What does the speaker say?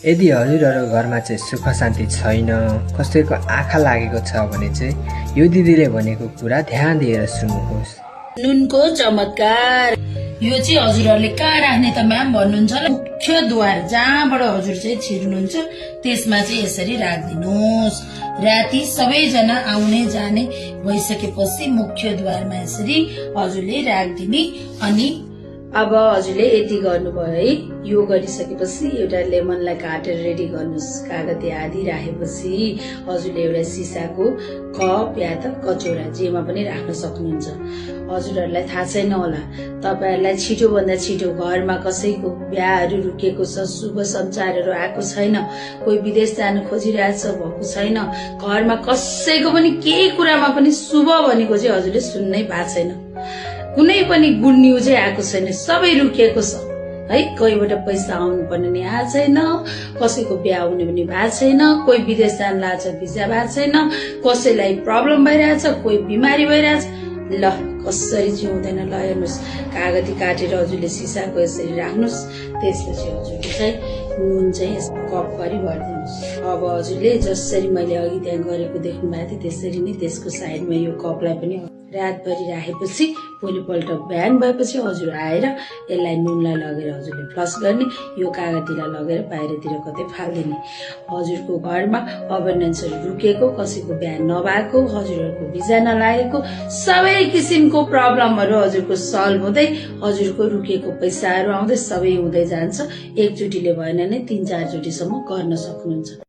यदि हजुरहरूको घरमा चाहिँ सुख शान्ति छैन, कसैको आँखा लागेको छ भने चाहिँ यो दिदीले भनेको कुरा ध्यान दिएर सुन्नुहोस्। नुनको चमत्कार यो चाहिँ हजुरहरूले कहाँ राख्ने त म्याम भन्नुहुन्छ ल, मुख्य द्वार जहाँबाट हजुर चाहिँ छिर्नुहुन्छ त्यसमा चाहिँ यसरी राखिदिनुहोस्। राति सबैजना आउने जाने भइसकेपछि मुख्य द्वारमा यसरी हजुरले राखिदिने। अनि अब हजुरले यति गर्नुभयो है। यो गरिसकेपछि एउटा लेमनलाई काटेर रेडी गर्नुहोस्। कागती आदि राखेपछि हजुरले एउटा सिसाको कप या त कचौरा जेमा पनि राख्न सक्नुहुन्छ। हजुरहरूलाई थाहा छैन होला, तपाईहरुलाई छिटो भन्दा छिटो घरमा कसैको बिहाहरू रुकेको छ, शुभ सञ्चारहरू आएको छैन, कोही विदेश जान खोजिरहेछ भएको छैन, घरमा कसैको पनि केही कुरामा पनि शुभ भनेको चाहिँ हजुरले सुन्नै पाएको छैन, कुनै पनि गुड न्युजै आएको छैन, सबै रुकिएको छ है। कोहीबाट पैसा आउनु पर्ने नि आएको छैन, कसैको बिहा हुने पनि भएको छैन, कोही विदेश जान लाग्छ भिजा भएको छैन, कसैलाई प्रब्लम भइरहेछ, कोही बिमारी भइरहेछ। ल कसरी जिउँदैन, ल हेर्नुहोस् कागती काटेर हजुरले सिसाको यसरी राख्नुहोस्। त्यसपछि हजुरले चाहिँ नुन चाहिँ कपभरि भरिदिनुहोस्। अब हजुरले जसरी मैले अघि त्यहाँ गरेको देख्नु भएको थियो त्यसरी नै त्यसको साइडमा यो कपलाई पनि रातभरि राखेपछि भोलिपल्ट बिहान भएपछि हजुर आएर यसलाई नुनलाई लगेर हजुरले फ्लस गर्ने, यो कागतीलाई लगेर बाहिरतिर कतै फाल्दिने। हजुरको घरमा अबन्डेन्सहरू रुकेको, कसैको बिहा नभएको, हजुरहरूको भिजा नलागेको, सबै किसिमको प्रब्लमहरू हजुरको सल्भ हुँदै हजुरको रुकेको पैसाहरू आउँदै सबै हुँदै जान्छ। एकचोटिले भएन नै 3-4 चोटिसम्म गर्न सक्नुहुन्छ।